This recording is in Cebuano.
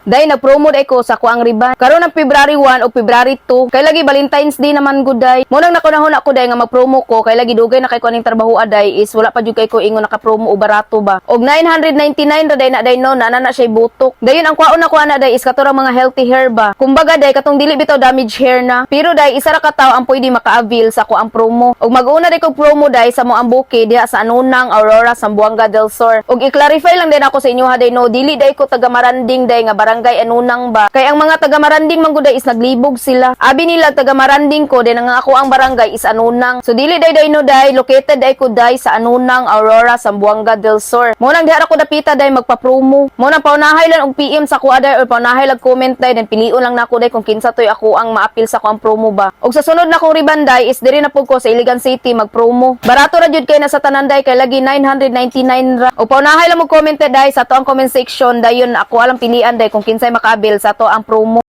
Day, nagpromo day ko sa kuang riban. Karon ang February 1 o February 2. Kay lagi Valentine's Day naman gud, day. Mo nang nakunahon ako, day, nga magpromo ko kay lagi dugay na kay ko aning trabaho aday is wala pa jud kay ko ingon nakapromo o barato ba. Og 999 ra day na, day, no, na na siya butok. Dayon ang kwaon na ko ana, day, is kato mga healthy hair ba. Kumbaga, day, katong dili bitaw damage hair na. Pero, day, isa ra ka tawo ang pwede maka-avail sa ko ang promo. Og mag-una day kog promo, day, sa mo ang bukid diha sa Anunang, Aurora, Zamboanga del Sur. Og i-clarify lang din ako sa inyo ha, day, no, dili day ko taga Maranding, day, nga barangay Anunang ba. Kay ang mga taga Maranding man gud, day, is naglibog sila. Abi nila taga Maranding ko, din ang ako ang barangay is Anunang. So dili day, day, no, day, located day ko, day, sa Anunang, Aurora, Zamboanga del Sur. Mo nang diha ra ko dapita, day, magpa-promo. Mo nang paunahay lang og PM sa kuha, day, or paunahay lang comment, day, then pilion lang nako, day, kung kinsa toy ako ang maapil sa kuang promo ba. Og sa sunod na kong riban, day, is diri na pud ko sa Iligan City magpromo. Barato ra jud kay na sa tanan, day, kay lagi 999 ra. Og paunahay lang mo comment, day, sa ato ang comment section, dayon ako alang pilian, day, kung kinsay maka-avail sa ato ang promo.